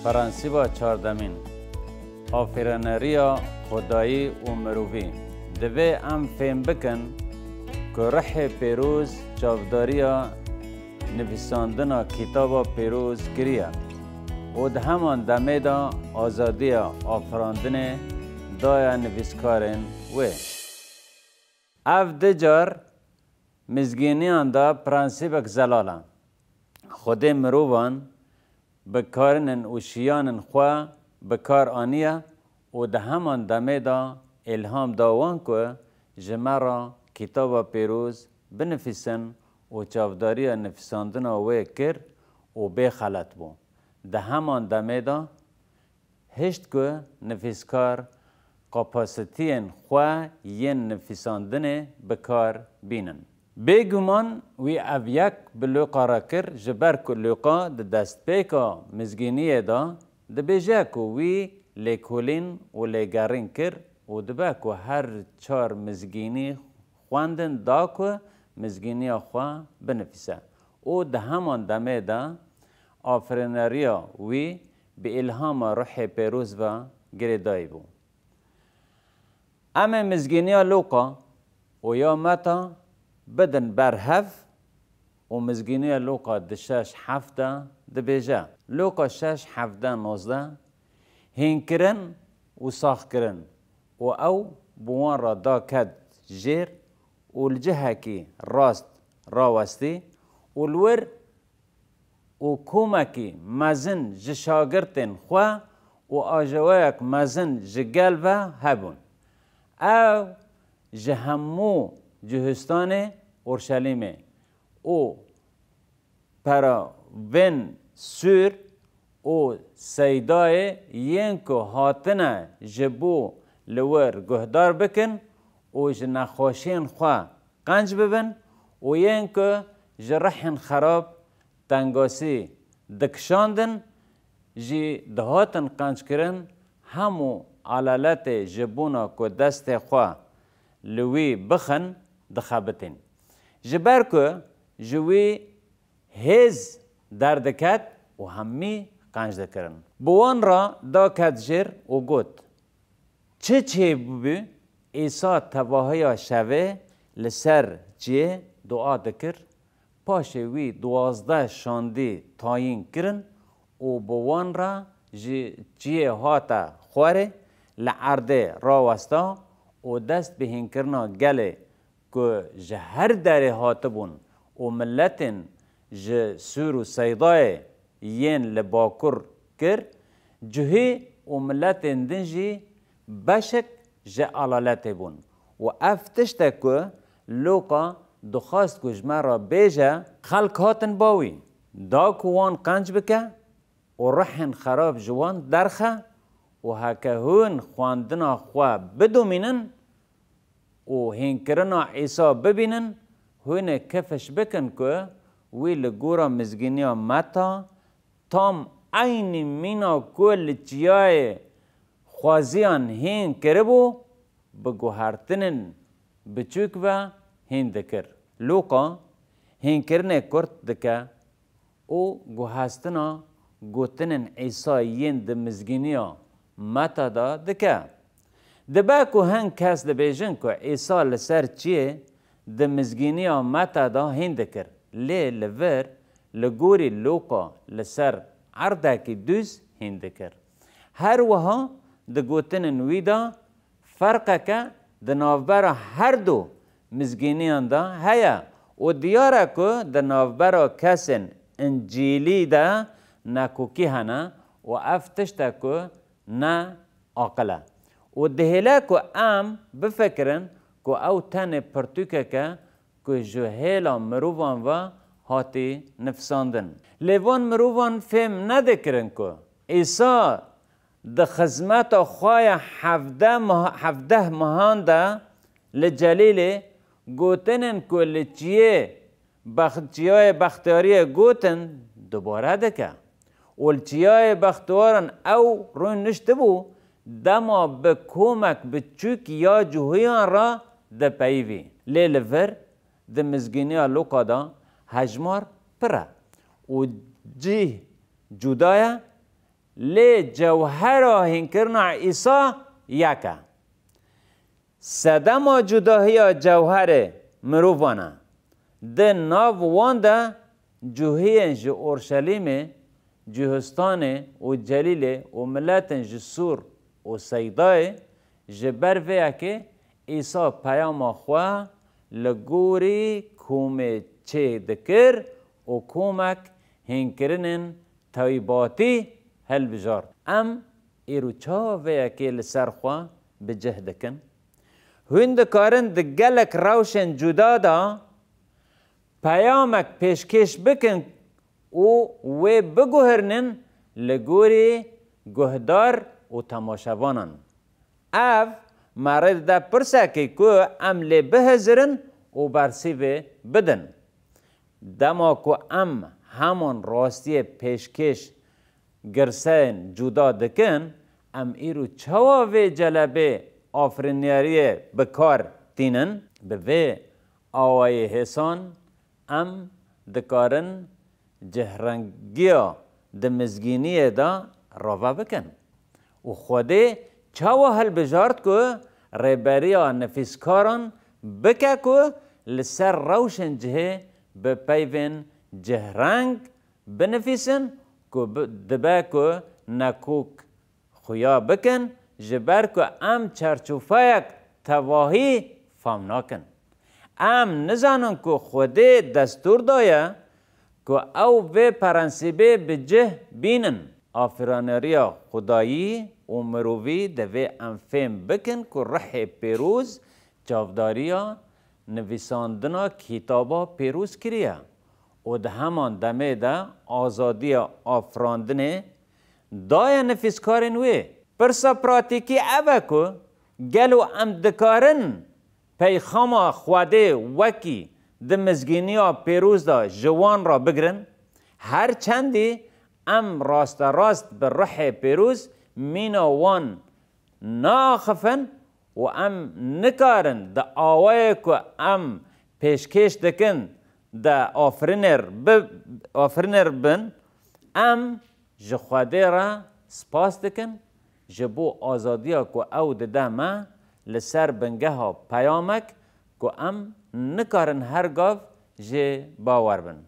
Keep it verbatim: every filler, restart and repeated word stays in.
Prensîba çardemîn, afêreneriya xwedayî û mirovî. Divê em fêm bikin ku ruhê pêroz çavdariya nivîsandina Kitaba Pêroz kiriye û di heman demê de azadiya afirandinê daye nivîskarên wê. Ev du car mizgîniyan de prensîbek zelal e. Xwedê mirovan bi karinin û şiyanên xwe bi kar aniye û di heman demê de îlham da wan ku ji me re Kitaba Pêroz binivîsin û çavdariya nivîsandina wê kir û bê xelet bû. Di heman demê de hişt ku nivîskar kapasitiyên xwe yên nivîsandinê bi kar bînin. Bêguman wî ev yek bi Lûqa re kir, ji ber ku Lûqa di destpêka mizgîniyê de dibêje ku wî lêkolîn û lêgerîn kir û dibe ku her çar mizgînî xwendin da ku mizgîniya xwe binivîse û di heman demê de afirîneriya wî bi îlhama Ruhê Pêroz ve girêdayî bû. Em ê mizgîniya Lûqa û ya Meta bidin ber hev û mizgîniya Lûqa di şeş heft de dibêje, Lûqa şeş hevdeh nozdeh, hînkirin û saxkirin û ew bi wan re da ket jêr û li cihekî rast rawestî û li wir û komekî mezin ji şagirtên xwe û ajawayek mezin ji gel ve hebûn. Ew ji hemû Cihûstanê, Orşelîmê û peravên Sûr û Seydayê yên ku hatine ji bo li wir guhdar bikin û ji nexweşiyên xwe qenc bibin û yên ku ji rihên xerab tengasî dikişandin, jî dihatin qenckirin, hemû alaletê ji bona ku destê xwe li wî bixin, dixebitîn. Ji ber ku ji wî hêz derdiket û hemî qenc dikirin. Bi wan re da ket jêr û got, Çi çêbûbû? Îsa tevahiya şevê li ser ciyê dua dikir, paşê wî duwazdeh şandî tayîn kirin û bi wan re ji ciyê hate xwarê, li erdê rawesta û dest bi hînkirina gelê ku ji her derê hatibûn û miletên ji Sûr û Seydayê yên li bakur kir, cihî û miletên din jî beşek ji alaletê bûn. Û ev tişt e ku Lûqa dixwest ku ji me re bêje, xelk hatin ba wî, da ku wan qenc bike û ruhên xerab ji wan derxe û heke hûn xwendina xwe bidomînin û hînkirina Îsa bibînin, hûn ê kefiş bikin ku wî li gora mizgîniya Meta tam eynî mîna ku li çiyayê xweziyan hîn kiribû, bi guhertinên biçûk ve hîn dikir. Lûqa hînkirinê kurt dike û guhestina gotinên Îsa yên di mizgîniya Meta de dike. Dibe ku hin kes dibêjin ku Îsa li ser çiyê di mizgîniya Meta de hîn dikir, lê li vir li gorî Lûqa li ser erdekî dûz hîn dikir. Her wiha di gotinên wî de ferqeke di navbera her du mizgîniyan de heye û diyar e ku di navbera kesên Încîlî de nekokî hene û ev tişt e ku ne aqil e û dihêle ku em bifikirin ku ew tenê pirtûkek e ku ji hêla mirovan ve hatî nifsandin. Lê van mirovan fêm nedikirin ku Îsa di xizmeta xwe ya hevdeh mah-, hevdeh mehan de li Celîlê gotinên ku li çiyê bex-, çiyayê bextiyariyê gotin dubare dike. Û li çiyayê bextiyaran ew rûniştibû, dema bi komek biçûk ya cihûyan re dipeyivî. Lê li vir di mizgîniya Lûqa de hejmar pir e û cih cuda ye, Lê cewhera hînkirina Îsa yek e. Sedema cudahiya cewherê mirovan e. Di nav wan de cuhiyên ji Orşelîmê, Cûhistanê û Celîlê û miletên ji Sûr û Seydayê ji ber vê yekê Îsa peyama xwe li gorî komê çê dikir û komek hînkirinên taybatî hilbijart. Em îro çawa vê yekê li ser xwe bi cih dikin? Hûn dikarin di gelek rewşên cuda de peyamek pêşkêş bikin û wê biguherînin li gorî guhdar û temaşevanan. Ev me rê dide pirsekê ku em lê bihizirin û bersîvê bidin. Dema ku em heman rastiyê pêşkêş girseyên cuda dikin, em îro çawa vê celebê afirîneriyê bi kar tînin? Bi vê awayê hêsan em dikarin cihrengiya di mizgîniyê de rave bikin. Û Xwedê çawa hilbijart ku rêberiya nivîskaran bike ku li ser rewşên cihê bi peyvên cihreng binivîsin ku bi-, dibe ku nekok xuya bikin, ji ber ku em çarçofeyek tevahî fam nakin. Em nizanin ku Xwedê destûr daye ku ew vê prensîbê bi cih bînin. Afirîneriya Xwedayî û mirovî divê em fêm bikin ku Ruhê Pîroz çavdariya nivîsandina Kitaba Pîroz kiriye û di heman demê de azadiya afirandinê daye nivîskarên wê. Pirsa pratîkî ev e ku gelo em dikarin peyxama Xwedê wekî di mizgîniya pêroz de ji wan re bigirin, her çendî em rasterast bi Ruhê Pêroz mîna wan naaxifin û em nikarin di awayê ku em pêşkêş dikin de afirîner bi-, afirîner bin, em ji Xwedê re spas dikin ji bo azadiya ku ew dide me li ser bingeha peyamek ku em nikarin her gav jê bawer bin.